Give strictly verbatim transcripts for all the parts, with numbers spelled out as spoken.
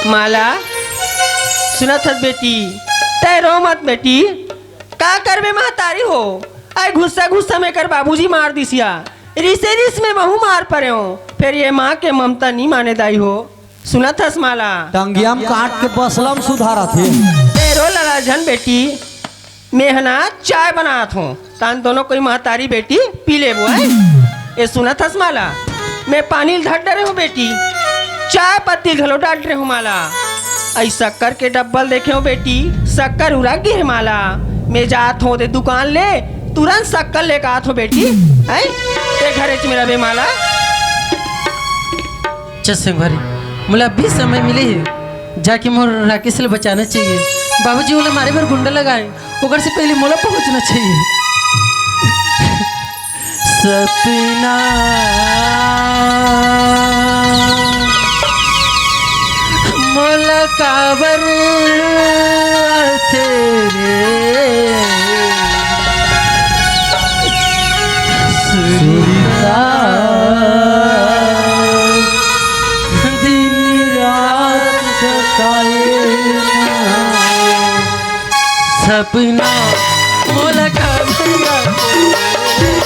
माला, सुनत हस बेटी, तै रो मत बेटी। का करबे महतारी हो, आय गुस्सा गुस्सा में कर बाबूजी मार दिसिया। रिसे रिस में महू मार परेंव, फेर ये माँ के ममता नी माने दाई हो। सुनत हस माला? टंगिया म काट के बसला म सुधारत हे। तै रो लला झन बेटी, मेंह ना चाय बनात हों, तान दोनों कोई महतारी बेटी पी लेबो, आय? ए सुनत हस माला, में पानी ल धर डरे हों बेटी, चाय पत्ती ल घलो डाल डरे हों माला। अई शक्कर के डब्बा ल देखे हों बेटी, शक्कर उरक गे हे माला। में जात हों दे दुकान ले, तुरंत शक्कर लेके आत हों बेटी, आय? ते घरे च में रबे माला। चल संगवारी, मोला अभी समय मिले हे, जाके मोर राकेश ल बचाना चाहिए। बाबूजी ओला मारे बर गुंडा लगाए, ओकर से पहले मोला पहुंचना चाहिए। सपना मोला काबर आथे रे? सुरता दिन रात सताए ना। सपना मोला काबर आथे रे?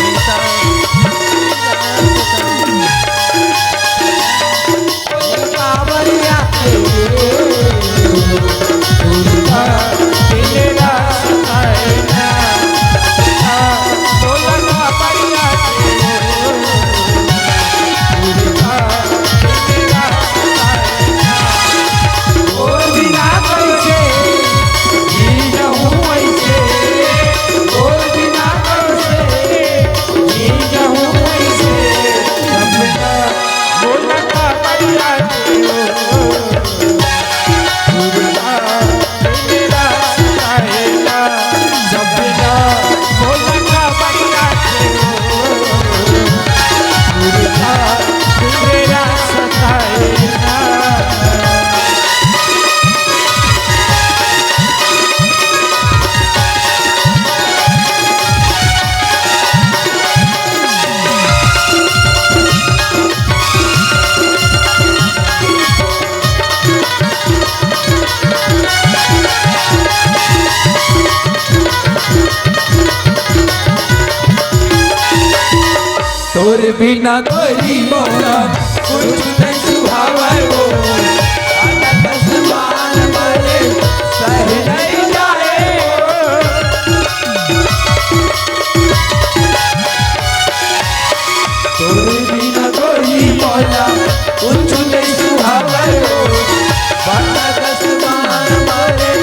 सुरता तोर बिना गोरी मोरा कुछ नहीं सुहावै वो। आधा दस बार मरे सह नहीं जाए वो। तोर बिना गोरी मोरा कुछ नहीं सुहावै वो। आधा दस बार मरे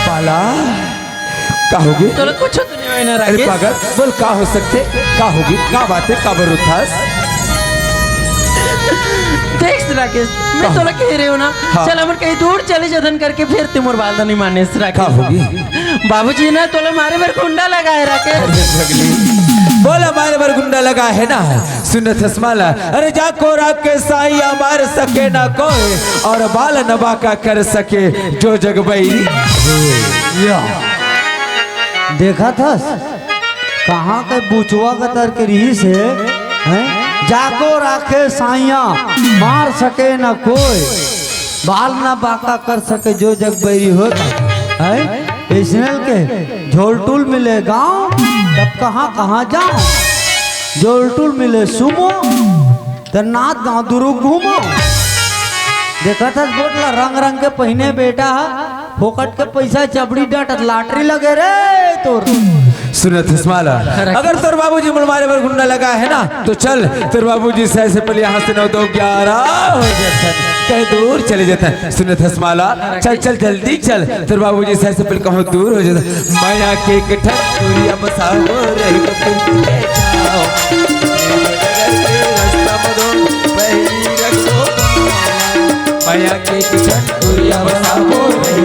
पाला, का होगे? तोला कुछ तो नहीं होय ना, अरे राकेश। पागल, बोल, का हो सकथे? का होगे? का बात हे? काबर रोथस? देख राकेश, मैं का? तोला कहे रहेंव ना, हाँ। चल हमन कहीं दूर चले जाथन करके, फेर ते मोर बात नहीं मानेस राकेश। का होगे? बाबूजी ना तोला मारे बर गुंडा लगाए राकेश। अरे पगली, बोला मारे बर गुंडा लगाए हे ना। सुनत हस माला, अरे जाको राखे साइयां मार सके ना कोई, अउ बाल न बांका कर सके जो जग बइरी। या। देखत हस, कहाँ के बुचवा कतर के रिहिस हे, हैं? जाको राखे साइयां मार सके ना कोई, बाल ना बांका कर सके जो जग बइरी होत हे। इसने के झोलटुल मिले गाँव, तब कहाँ कहाँ जाँव। झोलटुल मिले सुमो, त नात गाँव दुरु घूमो। देखत हस गोठ ला रंग रंग के पहिने बेटा ह, फोकट के पइसा चबड़ी डाँटत लाटरी लगे रे तोर। सुनत हस माला, अगर तोर बाबूजी मोला मारे बर गुंडा लगा हे ना, तो चल, तोर बाबूजी से ऐसे पहले यहाँ से नौ दो ग्यारह हो जाथन, कहीं दूर चले जाथन। सुनत हस माला, चल चल जल्दी चल, तोर बाबूजी से ऐसे पहले कहूँ दूर हो जाथन। मया के एक ठन दूरिया बसाओ रही, मया के एक ठन दूरिया बसाओ रही,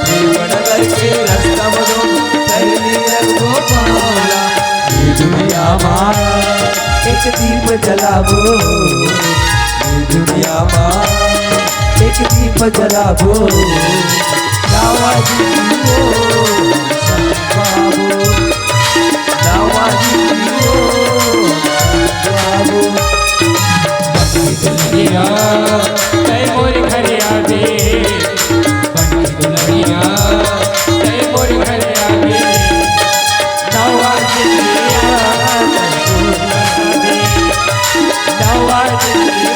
देवनगर के रास्ता म दो पहली रखबो पावला। ये दुनिया मा एक दीप जलाबो, ये दुनिया मा एक दीप जलाबो। नवा जियो संत बाबू, नवा जियो संत बाबू। दुनिया, तै मोर घरे आबे। दुनिया, तै मोर घरे आबे। नवा जिंदगिया, नवा जिंदगिया।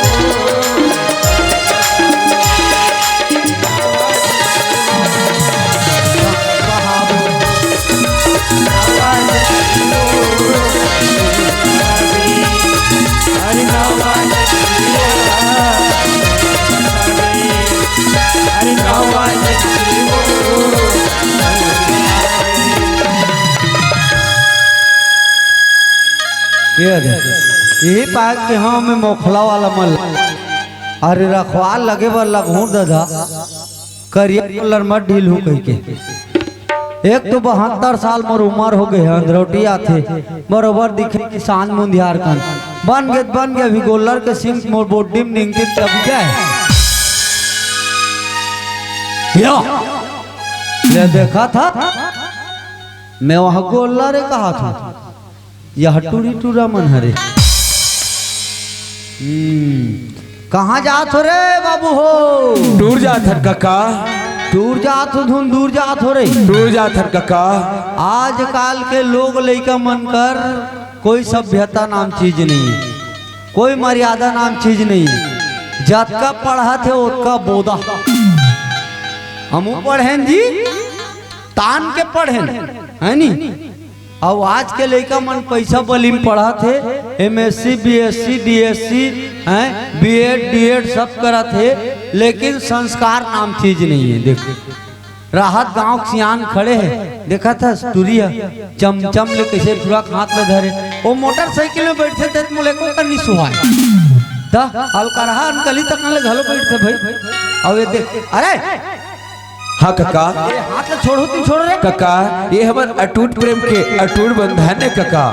ये दे, यही पाए के हाँ में मोखला वाला मल। अरे रखवार लगे बर लगहूँ दादा, करिया कलर मत ढील हूँ कहिके। एक तो बहत्तर साल मोर उमर हो गए हे, अंधरौटी आथे, बरोबर दिखे कि सांझ मुंधियार कन। बन गे, बन गे, अभी गोल्लर के सिंग मोर बोड्डी म निंगते तब जाए। यो, ले देखा था, मैं वहाँ गोल्लर कहा था। यह टूरी टूरा मन हरे। हम्म, कहाँ जात हो रे बाबू हो? टूर जात हन कका। टूर जात हो धुन दूर जात हो रे। टूर जात हन कका। आजकाल के लोग लइका मन कर कोई सभ्यता नाम चीज नहीं हे, कोई मर्यादा नाम चीज नहीं हे। जतका पढ़त हे ओतका बोदा। हमू पढ़ेन जी, तान के पढ़ेन, है नी? अउ आज के लइका मन पैसा बली म पढ़त हे, एमएससी, बीएससी, डीएससी, हैं, बीएड, डीएड सब करत हे, लेकिन संस्कार नाम चीज नहीं हे। देख, राहत गांव के सियान खड़े हे, देखत हस टूरी ह चमचम ले कइसे टूरा के हाथ ल धरे, वो मोटरसाइकिल में बैठथे त मोला एको कन नी सुहाय। त अलकरहा अनकली तक ले घलो बैठथे भाई। अउ ये देख, अरे हाँ कका। ए, हाथ ला छोड़ो, तुम छोड़ो रे। कका, ये हमर अटूट प्रेम के अटूट बंधन हे कका।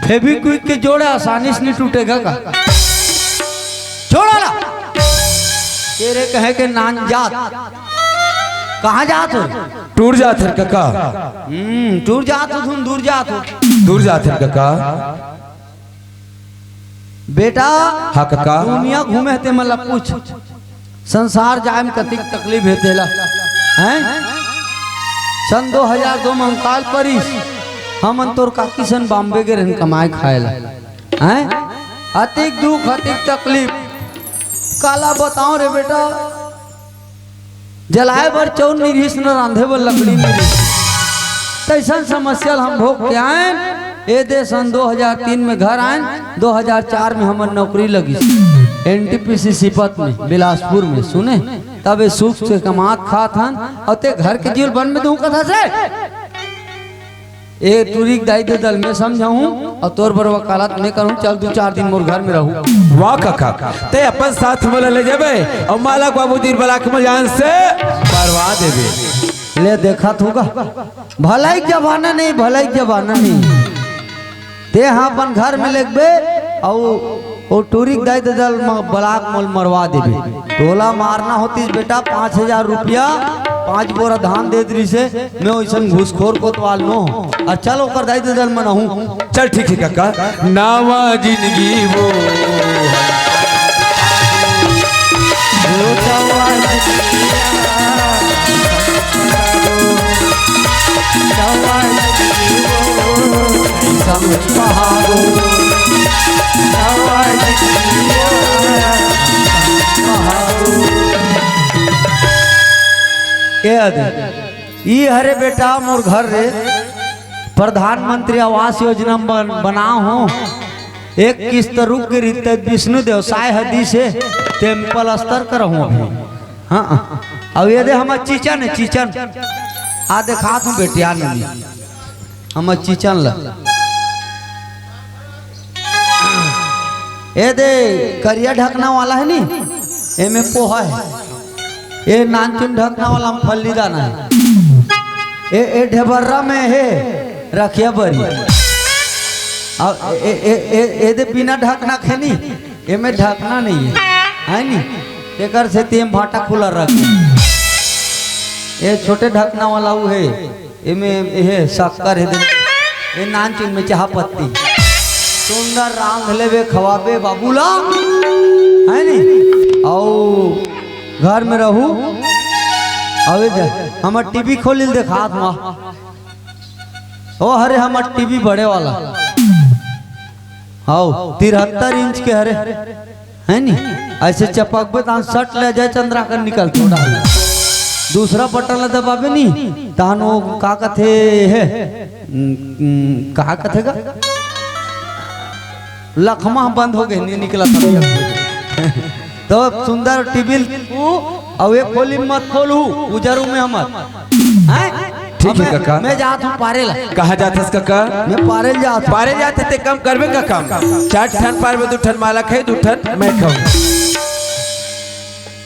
फेविक्विक के जोड़ आसानी से नहीं टूटेगा का? छोड़ो ला। तेरे कहे के नान जात। कहाँ जात हो? टूर जात हन कका। हम्म, टूर जात हो तुम, दूर जात हो। दूर जात हन कका। बेटा, हाँ कका। दुनिया घूमे हे ते मन ला पूछ, संसार जाए में कतिक तकलीफ हे तेला, हैं? सन दो हजार दो में अंकाल परिस, हमन तोर काकी सन बॉम्बे गे रहन कमाए खाए ला, हैं? अतिक दुख, अतिक तकलीफ, काला बताओ रे बेटा। जलाए बर चउर नइ रिहिस, न रांधे बर लकड़ी नइ रिहिस। तइसन समस्या ल हम भोग के आएन। ए दे सन दो हजार तीन में घर आएन, दो हजार चार में हमर नौकरी लगिस एनटीपीसी सीपत में, बिलासपुर में। सुने, तब ए सुख से कमात खात हन, अउ ते घर के जीव ल बन में दूं कथा से। ए टूरी के दाई ददा ल मैं समझाहूं अउ तोर बर वकालत मैं करहूं। चल दू चार दिन मोर घर में रहू। वाह कका, ते अपन साथ मोला ले जाबे अउ माला के बाबूजी ल बला के मोला जान से मरवा देबे। ले देखत हूं गा, भलाई के जमाना नहीं, भलाई के जमाना नहीं। ते हा अपन घर में लेगबे अउ ओ टूरी के दाई ददा ल म-, बला के मोला मरवा देबे। तोला मारना होतिस बेटा, पाँच हजार रुपया, पाँच बोरा धान दे दिस हे, मैं ओइसन घूसखोर कोतवाल नो। अउ चल ओकर दाई ददा ल मनाहूं। चल ठीक हे कका। नवा जिंदगी वो ए आदि। ई हरे बेटा मोर घर रे, प्रधानमंत्री आवास योजना बन, बना हो। एक किस्त रुक गे रिहिस त विष्णु देव साय ह दिस हे, तेम पलस्तर करहूं अभी। हाँ, अब ये दे हमर चिचन हे, चिचन। आ देखात हूं बेटिया ननी, हमर चिचन ल। ए दे, करिया ढकना वाला हे नी, एमे पोहा हे। ए नानचुन ढकना वाला म फल्ली दाना हे। ए, ए ढेबर्रा में हे रखिया बरी। अउ ए, ए, ए, ए दे बिना ढकना के हे नी, एमे ढकना नइ हे, हे नी? तेकर सेती एम भाटा खुला रखे। ए छोटे ढकना वाला उ हे। एमे एहे शक्कर हे दे, ए नानचुन में चाह पत्ती। सुंदर रांध लेबे, खवाबे बाबू ला, हे नी? अउ घर में रहू, अउ ए दे, हमर टीवी खोलिल देखात मा। ओ हरे हमर टीवी बड़े वाला। हव, तिहत्तर इंच के हरे, हे नी? अइसे चपकबे तहान सट ले अजय चंद्राकर निकलथे डाल। दूसरा बटन ला दबाबे नी, तहान ओ का कथे हे? उम, उम, का कथे गा? लखमा बंद हो गे, नी निकलत हे। तो सुंदर टीवी उ, अउ एक खोली मत खोलू, उजर में हमर। हैं? ठीक हे अब मैं, कका। मैं जात हूं पारे ला। कहाँ जात हस कका? मैं पारे ल जात हूं। पारे जात हे ते कम करबे कका। चार ठन पारबे, दू ठन माला खाही, दू ठन मैं खाहूं।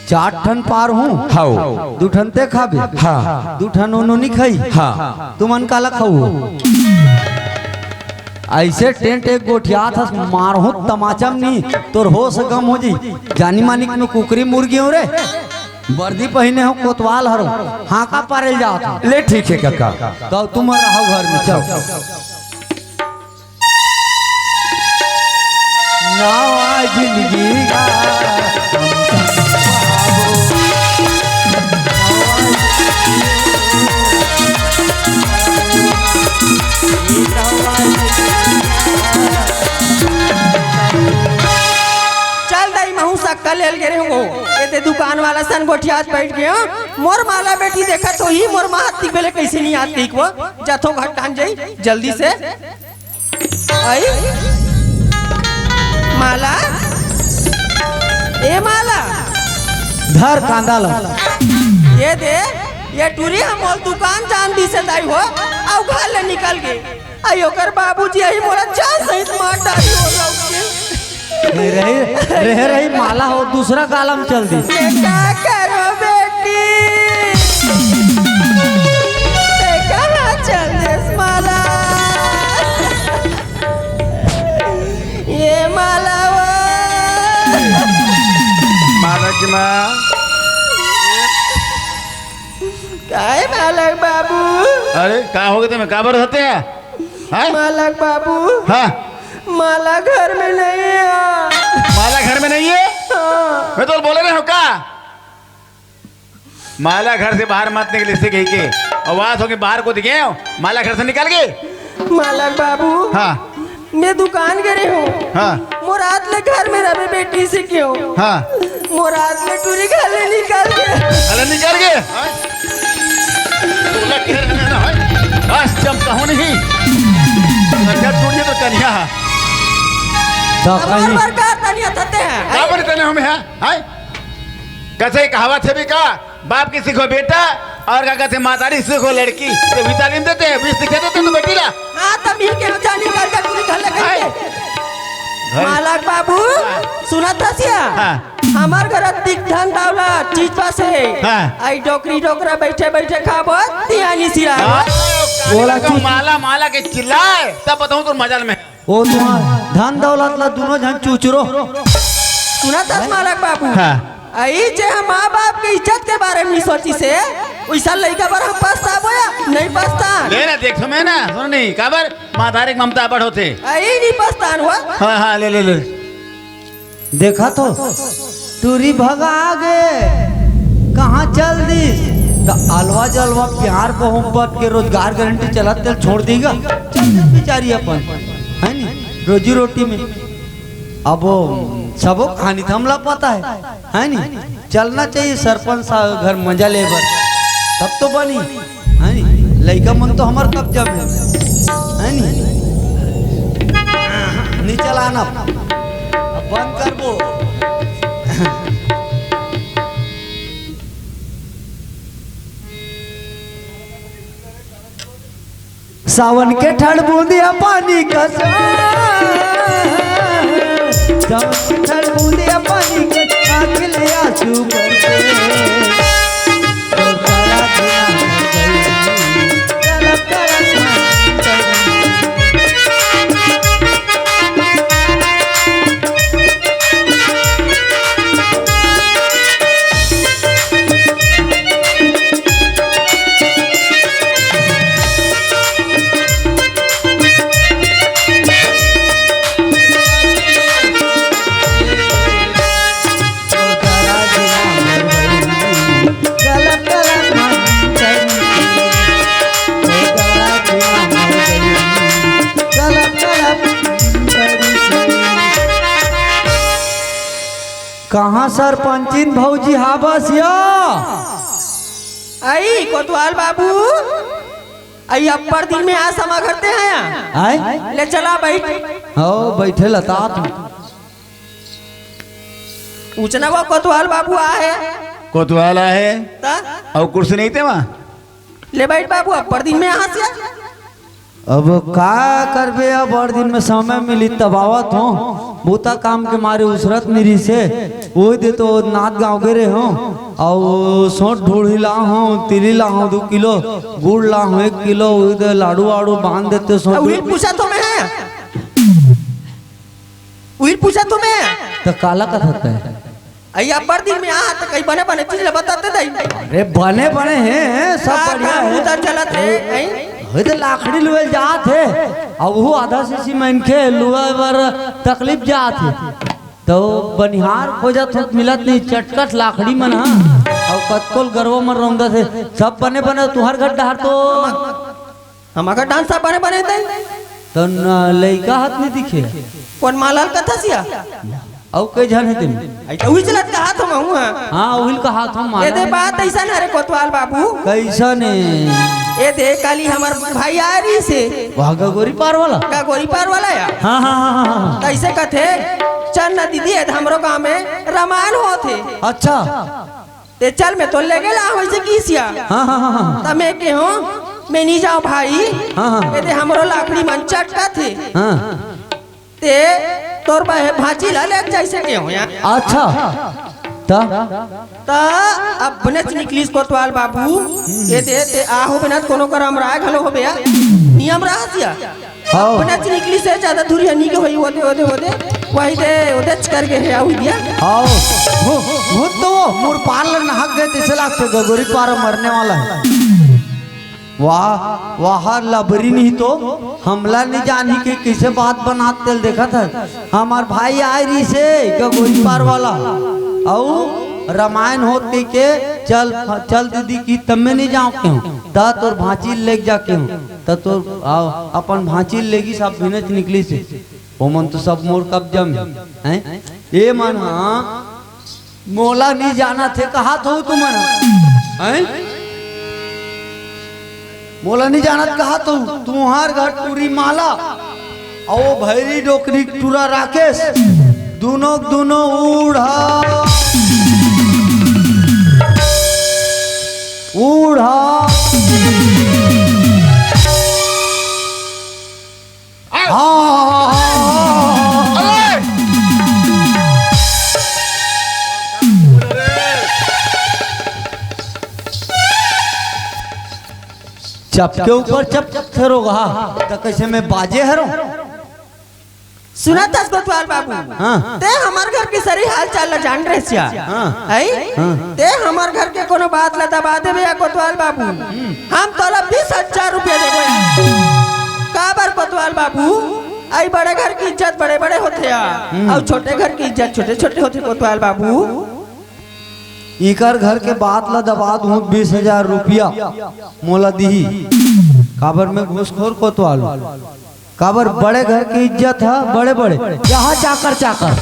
चार ठन पारहूं। हव। दू ठन ते खाबे। हाँ। दू ठन ओनो नी खाही। हाँ। तुमन काला खाहू? अइसे टेंट एक गोठियात हस, मारहूं तमाचा म नी, तोर होश गम हो जाही। जानी मानिक में कुकरी मुर्गी हो रे, वर्दी पहिने हो कोतवाल हरो, हांका पारे ल जात हस। ले ठीक हे कका। तो तुम रहव घर में, चल। नवा जिंदगी का हम सब पाबो। चल दाई, महूं सक्का लेल गे रेहेंव। एदे दुकान वाला सन गोठियात बइठ गेंव। मोर माला बेटी देखत होही, मोर माँ ह तिक बेले कइसे नइ आत तिक वो। जाथों घर टान जाई, जल्दी से। आई? माला? ए माला? धर कांदा ला। ये दे, ये टूरी ह मोला दुकान जान दिस हे दाई हो, अउ घर ले निकल गे। अई ओकर बाबूजी अही मोला चाह सहित मार डारी हो लौट के। नहीं रही, रह रही माला हो, दूसरा कालम चल दी। मैं का करो बेटी? मैं कहाँ चल देस माला? ये माला वो। माला की माँ। काय मालक बाबू? अरे, का हो गे तुम्हें? काबर होते हैं? हैं? मालक बाबू। हाँ। माला घर में नहीं है। माला घर में नहीं है? हाँ। मैं तो बोले रहे हूँ का? माला घर से बाहर मत निकले, इसे कही के। आवाज होगी बाहर को दिखे हो, माला घर से निकल गई। मालक बाबू। हाँ। मैं दुकान गे रेहेंव। हाँ। मोर आत ले घर में रहबे बेटी से केहेंव। हाँ। मोर आत ले टूरी घर ले निकल गे। अरे निकल गे। हाँ? तोला के रहना ना है। आज जब कहूँ नहीं। अच्छा टूरी तो कन्या है। तो हमर कहीं बर का तनिया थते हैं। का बने तने हमें है? हैं? कइसे कहावत हे भी का? बाप के सीखो बेटा, अउ का कथे महतारी सीखो लड़की। ये भी तालीम देते हैं, भी सीखे देते तू बेटी ला। हाँ, त मी के जानी कर जा, तू घर ले हाय। कइसे? घर मालक बाबू, हाँ। सुनत हस या? हाँ। हमर घर अतिक धन दौलत चीज बस हे। हाँ। अई डोकरी डोकरा बइठे बइठे खाबो, तिहानी सिरा। हाँ, बोला बोला तू। माला माला के चिल्लाए, तब बताऊं तो मजा में। ओ तुंहर धन दौलत ला दूनों झन चुचरो। सुनत हस मालक बाबू? हाँ। अई जे हम माँ बाप के इज्जत के बारे में सोचिस हे, वइसन लइका बर हम पछताबो या नहीं पछतान? ले ना, देख सुन ना, सुन नहीं, काबर महतारी के ममता बड़ होथे। अई नहीं पछतान हो। हाँ, हाँ, ले, ले, ले। देखा तो, टूरी भगा गे, कहाँ चल दिस? त अलवा जलवा प्यार मोहब्बत के रोजगार गारंटी चलत तेल छोड़ देगा, चल दिस बिचारी अपन, है नी? रोजी रोटी में। अब वो सबो कहानी तो हमला पता है, है नी? चलना चाहिए सरपंच साहब घर मजा ले बर, तब तो बनी, है लइका मन तो हमर कब्जा में हे, है नी? नीचे लाना, अब बंद करबो। सावन के ठंड बूंदिया पानी कस, सावन के ठंड बूंदिया पानी कस, आँख ले आंसू बरसे। तो तारा बिना मर गई, तड़प तड़प मर गई। कहाँ सरपंचिन भौजी हाबस या? आई कोतवाल बाबू, आई अब्बड़ दिन में आज समा करते हैं। आय? ले चला बैठ। हो, बैठे लतात। उचना वो कोतवाल बाबू आ है। कोतवाल आ है। ता? अउ कुर्सी नहीं ते वहाँ? ले बैठ बाबू, अब्बड़ दिन में आ हस या। अब का करबे, अब्बड़ दिन में समय मिली तब आवत हों। बूता काम के मारे उसरत नइ रिहिसे। ओही दे तो नात गाँव गे रहे हों। अउ सोंठ ढूढ़ी ला हों, तिली ला हों दू किलो, गुड़ ला हों एक किलो, ओही दे लाड़ू वाड़ू बांध देते सोंठ। उही पूछत हों मैं। उही पूछत हों मैं। त काला कथत हे? अई अब्बड़ दिन में आ, त कई बने बने चीज ल बताते दई। अरे बने बने हे, सब का बढ़िया काम हे। उधर चलत हे, हैं? हे त लाखड़ी लुए जात हे, अब वो आधा शीशी मनखे लुए बर तकलीफ जात हे, तो बनिहार खोजत हों त मिलत नहीं, चटकट लाखड़ी मन हा, अउ कतकोल गरवा मन रौंदत हे, सब बने बने तुहर घर डहर तो हमर घर डांस बने बने दे। तो न, लइका हाथ नहीं दिखे। कोन माला ल कथस या? अउ कई झन हे तेन? आई तो उही चलत कहात हों मैं हुआ। हाँ, उही ल कहात हों माला। ए दे बात अइसन हरे कोतवाल बाबू। कइसन हे? ए दे काली हमर भाई आ रहिसे। वह गगोरी पार वाला? गगोरी पार वाला या। हाँ, हाँ, हाँ, हाँ, हाँ। कइसे कथे? चल न दीदी, ए दे हमरो गाँव में रमायन होत हे। अच्छा। ते चल, मैं तो लेगे ला होइसे किसिया। हाँ, हाँ, हाँ, हाँ। त मैं केहों, मैं नी जाओं भाई। हाँ, हाँ। ए दे हमरो लाखड़ी मन चटकत हे। हाँ। ते तोर बहे-, भांची ला ले जाइसे केहों या। अच्छा। त? त अब बनेच निकलिस कोतवाल बाबू। ए दे, ते आहो बिना कोनो करम राय घलो होबे या। नियम रहत या। हाँ। बनेच निकलिसे, ज्यादा दूरिहा नी गे होही, ओदे, ओदे, ओदे, वही दे, ओदेच करके हे, आऊ दिया। हाँ, वो, वो तो वो मोर पार ल नहक गे, तइसे लागथे गगोरी पार मरने वाला हे। वाह, वाह, लबरी नहीं तो, हमला नहीं जानी के कइसे बात बनात तेल देखत हे। हमर भाई आय रहिसे, गगोरी पार वाला। अऊ रमायन होत कहिके, चल, चल दीदी कि तम्मे नहीं जाओं केहों। त तोर भांची ल लेग जा केहों। त तोर, आ, अपन भांची ल लेगिस, सब बिनेच निकलिसे। ओमन तो सब मोर कब्जा में, हैं? ए मन हा, मोला नी जानत हे, कहात हो तुमन, हैं? मोला नी जानत, कहात हो, तुंहर घर टूरी माला, अउ भैरी डोकरी टूरा राकेश, दूनों दूनों उड़ा, उड़ा। हाँ। चप के ऊपर चप, चप फेरोगा, त कइसे मैं बाजे हरों? सुनत हस कोतवाल बाबू? हाँ। ते हमर घर के सरी हाल चाल ला जान रहे सिया। हाँ। हैं? हाँ। ते हमर घर के कोनो बात ला दबा देबे या कोतवाल बाबू? हम तोला बीस हजार रुपया देबो। काबर कोतवाल बाबू? अई बड़े घर के इज्जत बड़े बड़े होथे या। हम्म। अऊ छोटे घर के इज्जत छोटे छोटे होथे कोतवाल बाबू। इकर घर के बात ला दबा दूं, बीस हजार रुपया मोला दिही। काबर मैं घूसखोर कोतवाल हूँ। काबर बड़े घर के इज्जत ह बड़े बड़े, यहाँ चाकर चाकर,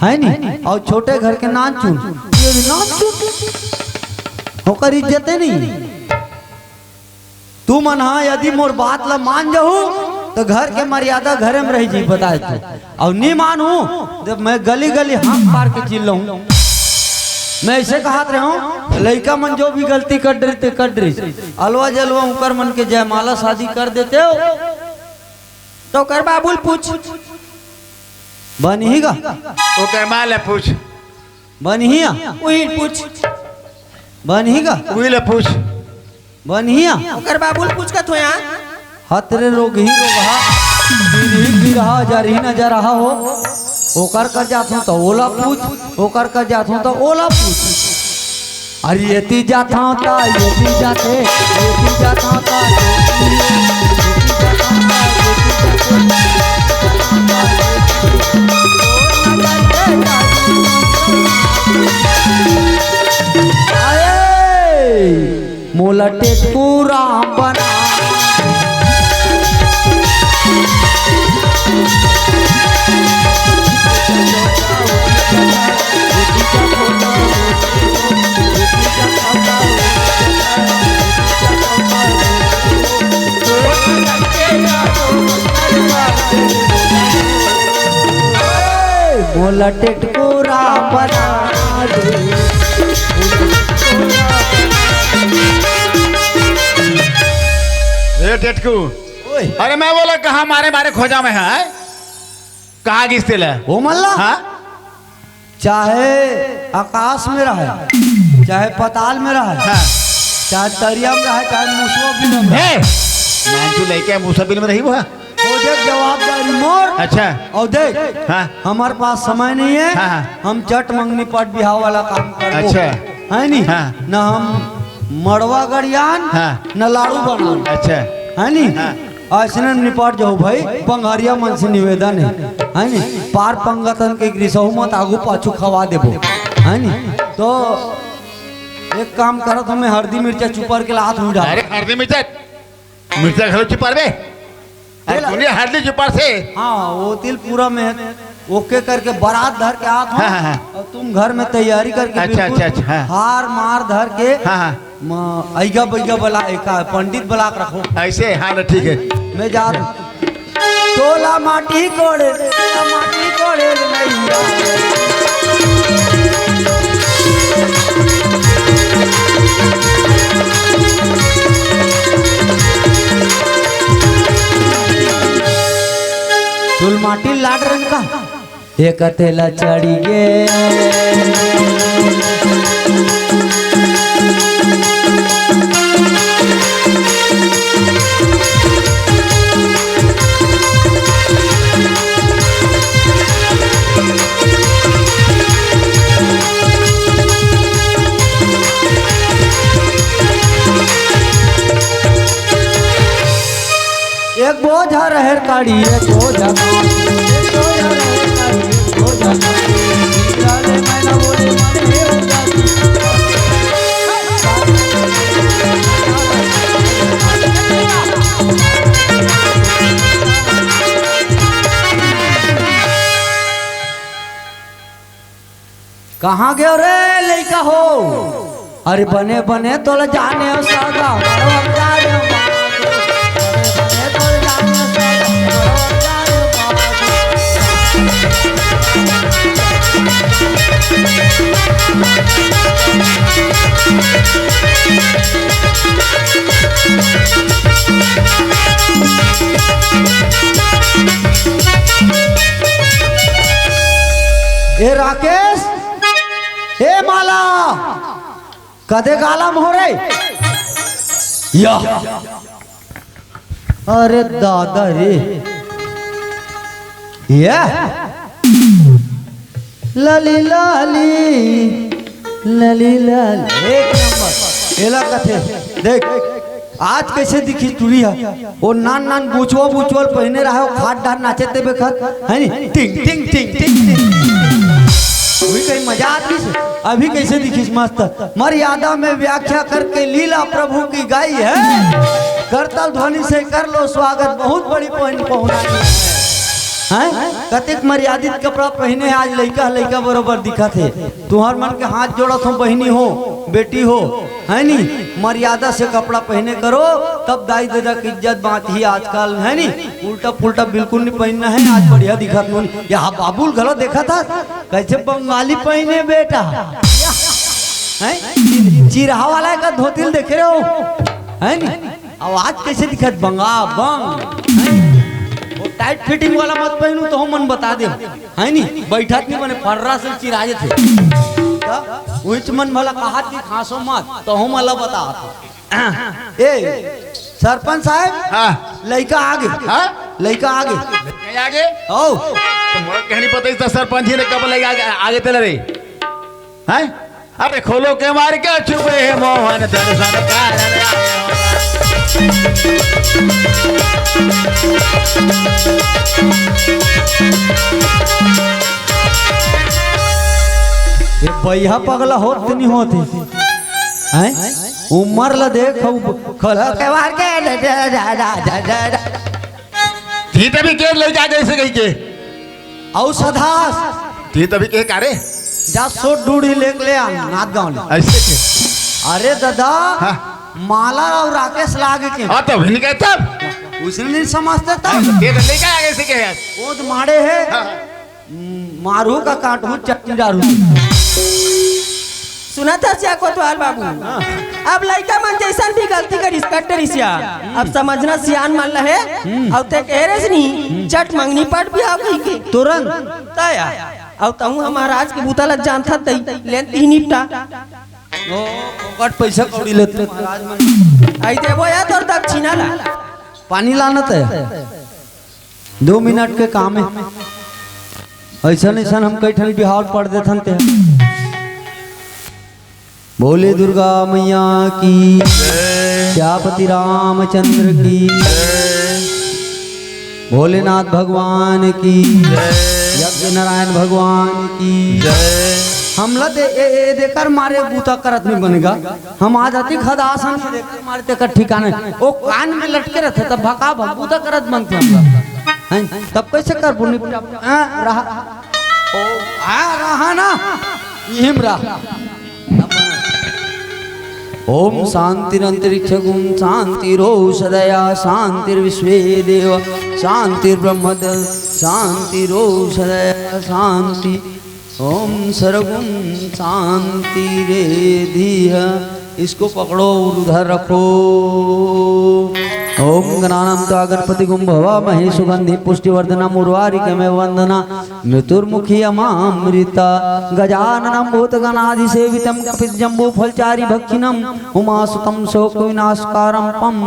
है नी? अऊ छोटे घर के नानचुन, ये भी नानचुन, ओकर इज्जते नहीं। तुमन हा यदि मोर बात ला मान जाहू, त घर के मर्यादा घरे में रह जी, बताए तू। अउ नी मानहू, त मैं गली गली हांक मार के चिल्लाहूं। मैं ऐसे कहत रहे हूं, लइका मन जो भी गलती कर डरिस ते कर डरिस, अलवा जलवा उकर मन के जयमाला शादी कर देते हो, त ओकर बाबू ल पूछ, बनही गा? ओकर मां ले पूछ। बनही आ? उही ल पूछ। बनही गा? उही ले पूछ। बनही आ? ओकर बाबू ल पूछ कथो यार। हतरे रोगही रोगहा, बिरही बिरहा, जरही न जरहा हो। ओकर कर जाथों त ओला पूछ, ओकर कर जाथों त ओला पूछ। अरे एती जाथों त एती जाथे, एती जाथों त एती, एती जाथों त एती जाथे। अरे मोला टेटकू राम बना। मोला टेटकू राम बना दे। ए टेटकू, ओए। अरे मैं बोला कहाँ मारे मारे खोजा में है? कहाँ गिस तेला? ओ मल्ला? हाँ? चाहे आकाश में रहे, चाहे पताल में रहे, हाँ। चाहे तरिया में रहे, चाहे मुसवा बिल में रहे। ए, नानचू लइका मुसवा बिल में रही वो? ओ देख जवाबदारी मोर। अच्छा। अउ देख, हाँ। हमर पास समय नहीं है, हाँ, हाँ। हम चट मंगनी पट बिहाव वाला काम करबो। अच्छा। है नी? हाँ। न हम मड़वा गड़ियान, हाँ। न लाड़ू बनान। अच्छा। है नी? हाँ। अइसने निपट जाहू भाई, पंघरिया मन से निवेदन है, है नी? पार पंगतन के ग्रीसहू मत आगू पाछू खवा देबो, है नी? तो एक काम करत हूँ, मैं हरदी मिर्चा चुपर के लात हूँ जा। अरे हरदी मिर्चा, मिर्चा घलो चुपारबे? अरे तेला दुनिया हरदी चुपारथे। हाँ, वो तिल पूरा में ओके करके बारात धर के आत हो हाँ, हाँ, हाँ। और तुम घर में तैयारी करके अच्छा, बिल्कुल अच्छा, अच्छा, हाँ। हार मार धर के हाँ, हाँ। म-, अइगा बइगा बला, एका पंडित बला के रखो। ऐसे? हाँ ना, ठीक है। मैं जा रहा हूँ। तोला माटी कोड़े, तोला माटी कोड़े नैया। चुल माटी लाड रंग का। एक तेला चढ़ी गे। एक बोझा रहेर काड़ी, एक बोझा काड़ी, एक बोझा रहेर काड़ी, एक बोझा काड़ी। लाले मैना बोले मन हे हो जाती। कहाँ गयो रे लइका हो? अरे बने बने तोला जाने हो सगा, मड़वा जाने हो बाबू। बने बने तोला जाने हो सगा, मड़वा जाने हो बाबू। ए राकेश, ए माला, कदे गाला मोहरे? या। अरे दादा रे। या। लाली लाली, लाली लाली। एक नंबर। एला कथे, देख, आज कैसे दिखी टुरी हा? वो नान नान बुचवा बुचवल पहिने रहा, वो खाट डान नाचे ते बेखत, है नी? टिंग, टिंग, टिंग, टिंग, टिंग। वही कहीं मजा आती से। अभी कैसे दिखिस मस्त। मर्यादा में व्याख्या करके लीला प्रभु की गाई है। करताल ध्वनि से कर लो स्वागत, बहुत बड़ी पहुन-, पहुनाई है। हैं? कतेक मर्यादित कपड़ा पहिने, आज लइका, लइका बरोबर दिखत हे। तुहर मन के हाथ जोड़त हो, बहिनी हो, बेटी हो। है नी? मर्यादा से कपड़ा पहने करो, तब दाई ददा के इज्जत बाँचही। आजकल, है नी, उल्टा पुल्टा बिल्कुल नहीं पहनना है। आज बढ़िया दिखत नोनी, यहाँ बाबुल घलो देखत हा, कैसे बंगाली पहने बेटा, है? चिरहा वाला का धोती ल देखे रहो, है नी? अब आज कैसे दिखत बंगा बंग, हैं? वो टाइट फिटिंग वाला मत पहनू, तो मन बता दे, है नी? बैठत नहीं बने, फर्रा से चिराए थे। त उहिच मन भला कहा कि खांसो मत, तो हम अला बता। ए सरपंच साहब, हाँ। लइका आगे। हाँ? लइका आगे। लइका आगे? ओ। तो मोर कहनी पता इस सरपंच जी ने कब लइका आगे, आगे तेला रे? हैं? अरे खोलो के मार के छुपे है मोहन दर्शन कारण आयो। ये बैहा पगला होत नहीं होत है, हैं? उमर ला देख, खोलो के मार के। धी तभी के ले जा जैसे कही के। औ सधास। धी तभी के का रे? जा सोट डूढ़ी लेके ले आ, नाथ गाँव ले। ऐसे के? अरे दादा, हाँ। माला अउ राकेश लागे के। हाँ, तो भी नहीं कहता। उसने नहीं समझते तब। हाँ, तो ये तो लेके आ गए से के यार। वो तो माड़े है। हाँ। मारू का काटू चटनी डारू। सुनत हस या कोतवाल बाबू, अब लइका मन जैसन भी गलती करिस, कट रिसिया, अब समझना सियान मन ल हे। अउ ते कहे रेस नी, चट मंगनी पट बिहाव कही के। तुरंत। तया, अउ तहूँ हम महाराज के बूता ल जानथत तई, लेन ती निपटा। ओ, फोकट पैसा कौड़ी लेते महाराज मन। आई देबो या तोर दक्षिणा ला। पानी लाना ते। दो मिनट के काम है। ऐसन ऐसन हम कई ठन बिहाव पढ़ देथन ते। बोले दुर्गा मैया की, जय। सियापति रामचंद्र की, जय। भोलेनाथ भगवान की, जय। यज्ञ नारायण भगवान की। जय। हमला दे, ए, ए, देकर मारे बूता करत नहीं बनेगा। हम आ जाती खदासन के देखे मारे तेकर ठिकाने। ओ कान में लटके रहते तब भका भकू तक करत बनते हम लोग। हैं? तब कैसे कर बुनी? हाँ, रहा। ओ, हाँ, रहा ना। इहिम रहा। ओम शांतिरंतरिक्षगुम शांतिरोषधया शांतिर्विश्वे देव शांतिर्ब्रह्मद शांतिरोषधया शांति। ओम सर्वम शांति रे धीह। इसको पकड़ो और उधर रखो। ओम गणानाम तो गणपति गुम भवा महे सुगंधि पुष्टिवर्धनम उर्वारिकमे वंदना मृत्युर्मुखी अमामृता। गजाननम भूत गणाधि सेवितम कपित जम्बू फलचारी भक्षिणम उमासुतम शोक विनाशकारम पम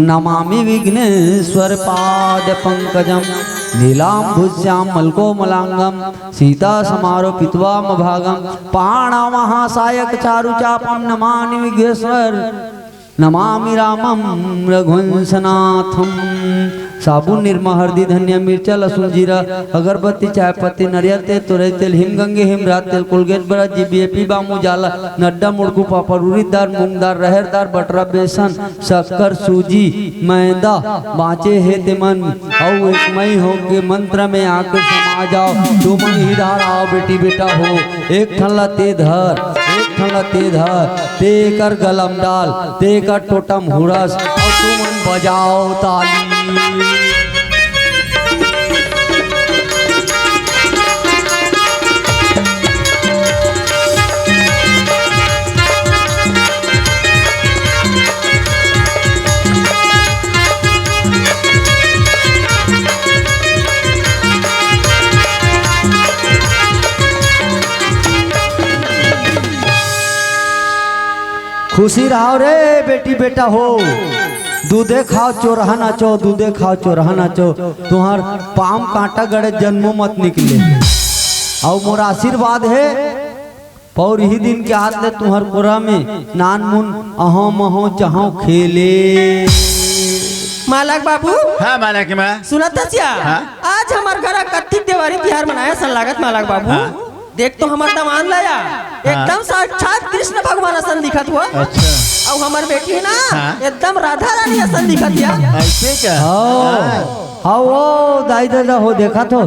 नमामि विघ्नेश्वर पाद पंकजम। नीलांबुज श्यामल कोमलांगम सीता समारोपित्वा मभागम। पाणा महासायक चारु चापम नमामि विघ्नेश्वर नमामि रामम रघुवंशनाथम। साबुन निरमा हरदी धनिया मिर्चा लसुन जीरा अगरबत्ती चाय पत्ती नरियल तेल तोरई तेल हिम गंगे हिम रात तेल कोलगेट ब्रश जीबीएपी बामू जाला नड्डा मुड़कू पापड़ उरीद दार मूंग दार रहेर दार बटरा बेसन शक्कर सूजी मैदा बाँचे हे तेमन अउ एक मई होके मंत्र में आके समा जाओ। तुमन ही डहर आओ बेटी बेटा हो। एक ठन ला ते धर, एक ठन ला ते धर, ते कर गलम डाल, ते कर टोटम हुरस, अउ तुमन बजाओ ताली। खुशी रहो रे बेटी बेटा हो। दूधे खाओ चोरहा नाचो, दूधे खाओ चोरहा नाचो। तुहर पाम कांटा गड़े जन्मो मत निकले। अउ मोर आशीर्वाद हे, पौर ही दिन के हाथ ले तुहर कोरा में नान मुन अहो महो चहो खेले। मालक बाबू। हाँ, मालक माँ। सुनत हस या? हाँ। आज हमर घर कत्तिक देवारी तिहार मनाया सन लागत मालक बाबू। हाँ। देख तो हमर दमांद ला या, हाँ। एकदम साक्षात कृष्ण भगवान असन दिखत हुआ। अच्छा। अउ हमर बेटी हे ना, हाँ। एकदम राधा रानी असन दिखत या। ऐसे क्या? हाँ। हाँ, वो दाई दादा हो देखा तो।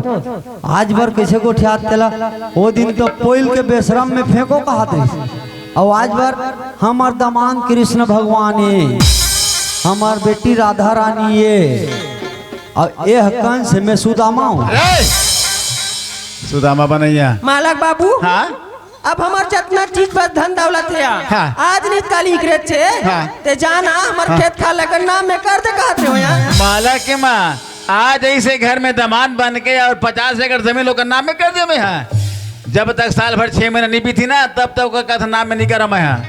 आज बर कैसे गोठियात तेला? वो दिन तो पोइल के बेसरम में फेंको कहात रहिस। अउ आज बर हमर दमांद कृष्ण भगवान ए, हमर बेटी राधा रानी ए, अउ एह कंस में सुदामा हूँ। अरे! सुदामा बनैया। मालक बाबू, हाँ? अब हमर जतना चीज बस धन दौलत हे, हाँ। आज नित काली इकरे छे, हाँ। ते जाना हमर हाँ। खेत खार ल नाम में कर दे कहत हे हो यार। मालक के माँ, आज ऐसे घर में दमांद बन के अउ पचास एकड़ जमीन ओकर नाम में कर दे मैं, हाँ। जब तक साल भर छह महीना नहीं बीती ना, तब तक ओकर कथा नाम में नहीं करा मैं, हाँ।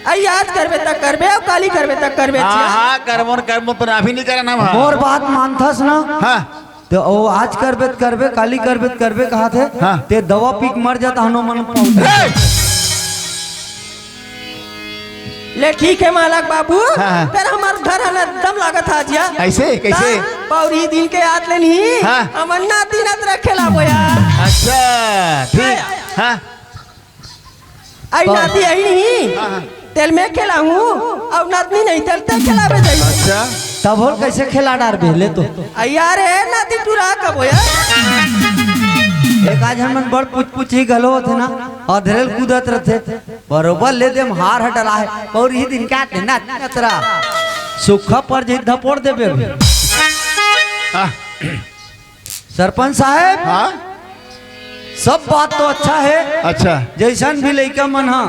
अई आज करबे तक करबे, अउ काली करबे तक करबे, हाँ, छिया। हाँ, करबो न करबो, पर अभी नहीं करा ना, हाँ। मोर बात मानथस ना? हाँ। तो ओ आज करबे त करबे, काली करबे त करबे कहत हे। हाँ। ते दवा पी के मर जाता हनुमान पहुंच। ए! ले ठीक हे मालक बाबू, हाँ, हाँ। फेर हमर घर हन एकदम लागत हा जिया। ऐसे? कैसे? हाँ, पौरी दिन के याद ले नहीं, हाँ। हमर नाती नत रखे ला बोया। अच्छा, ठीक। हाँ। आई तो नाती आई नहीं, हाँ, हाँ। तेल में खेला हूँ, अउ नातनी नहीं, तेल ते खेलावे जाई। अच्छा। तब होल कैसे खेला डार बेले तो? आ यार, ए नाती टुरा कब होया? एक आज हमन बड़ पुछ पुछ ही घलो होथे ना, अधरेल कूदत रहथे, बरोबर ले देम हार ह डला हे, और ही दिन क्या थे ना, नतरा। सूखा पर जे धपोड़ देबे अभी। आह। सरपंच साहब, हाँ? सब बात तो अच्छा हे। अच्छा। जैसन भी लइका मन हा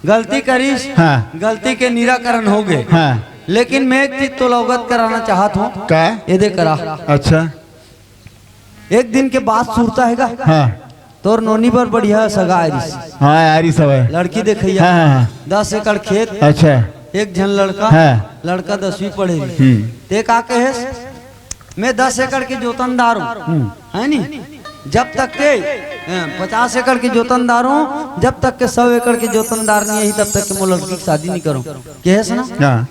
गलती करिस, हाँ। गलती के निराकरण हो गए। हाँ। लेकिन मैं एक चीज तो अवगत कराना चाहत हूँ। का? ये दे करा। अच्छा। एक दिन के बात सुरता हे गा। हाँ। तोर नोनी बर बढ़िया सगा आरिस। हाँ, आरिस हवय। लड़की देखइया। हाँ, हाँ, हाँ। दस एकड़ खेत। अच्छा। एक झन लड़का। हाँ। लड़का दसवीं पढ़े रहिस। हम्म। ते का कहेस? मैं दस एकड़ के जोतनदार हूँ, हम्म। है नी? जब तक के, अ, पचास एकड़ के जोतनदार हूँ, जब तक के सौ एकड़ के जोतनदार नहीं ही, तब तक के मोर लड़की के शादी नहीं करूँ। कहेस ना? हाँ।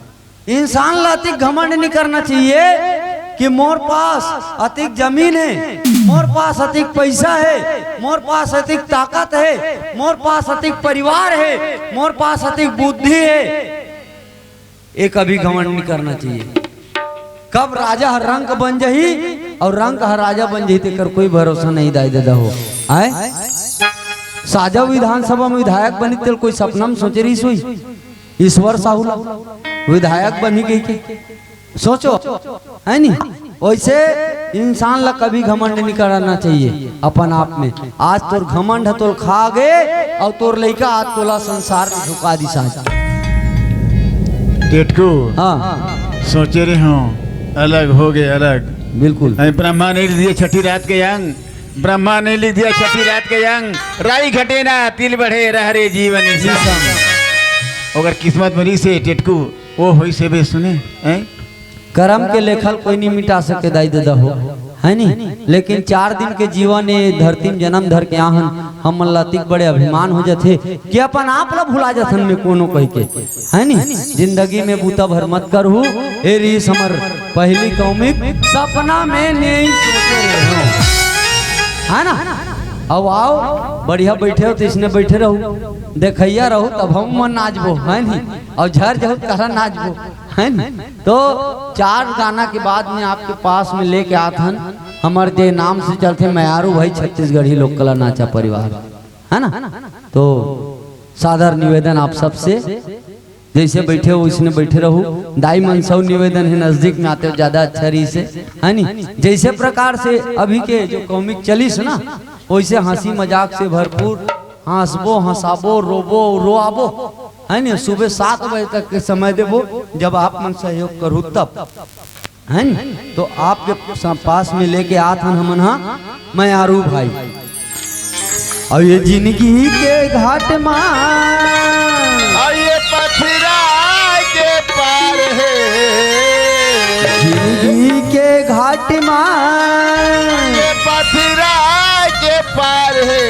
इंसान ला अतिक घमंड नहीं करना चाहिए कि मोर पास अतिक जमीन है, मोर पास अतिक पैसा है, मोर पास अतिक ताकत है, मोर पास अतिक परिवार है, मोर पास अतिक बुद्धि है। ये कभी घमंड नहीं करना चाहिए। कब राजा हर रंक बन जही अउ रंक हर राजा बन जही, तेकर कोई भरोसा नहीं, दाई ददा हो। आय? साजा विधानसभा में विधायक बनी, तेल कोई सपना में सोचे रहिस होही? ईश्वर साहू ला विधायक बनी गई के? सोचो, है नी? वैसे इंसान ला कभी घमंड नहीं करना चाहिए अपन आप में। आज तोर घमंड ह तोल खा गे, अउ तोर लइका आज तोला संसार में झुका दिस आज। टेटकू, हाँ। सोचे रहे हूँ, अलग हो गए, अलग। बिल्कुल। अरे ब्रह्मा ने लिख दिया छठी रात के अंग, ब्रह्मा ने लिख दिया छठी रात के अंग, राई घटे ना, तिल बढ़े, रहरे जीवन संग। अगर किस्मत में रहिसे टेटकू, वो होइसे बे सुने, हैं? करम के लेखा ल कोई नहीं मिटा सके, दाई ददा हो, है नी? लेकिन चार दिन के जीवन ए धरती में जन्म धर के आहन, हमन ला अतिक बड़े अभिमान हो जाथे कि अपन आप ला भुला जाथन में कोनो कहि के, है नी? जिंदगी में बूता भर मत करहू, ए रहिस हमर पहली कौमिक, सपना में नहीं सोचे रहे हो, है ना? अब आओ, बढ़िया बैठे हो तो इसने बैठे रहो, देखैया रहो, तब हम मन नाचबो, है नी? अउ झर जहू त करा नाचबो, है नी? तो चार गाना के बाद में आपके पास में लेके आत हन, हमर जे नाम से चलथे मयारू भाई छत्तीसगढ़ी लोक कला नाचा परिवार, है ना? तो सादर निवेदन आप सबसे, जैसे बैठे हो वैसने बैठे रहो। दाई मन से निवेदन है, नजदीक में आते हो ज्यादा अच्छा रहिसे, है नी? जैसे प्रकार से अभी के जो कॉमिक चलिस ना, वैसे हंसी मजाक से भरपूर हंसबो, हंसाबो, रोबो, रोआबो, है नी? सुबह सात बजे तक के समय देबो, जब आप मन सहयोग करहू तब, है नी? तो आपके स-, पास में लेके आत हन हमन हा मयारू भाई। अउ ये जिंदगी के घाट मा, अउ ये पथरा के पार हे, जिंदगी के घाट मा, ये पथरा के पार हे।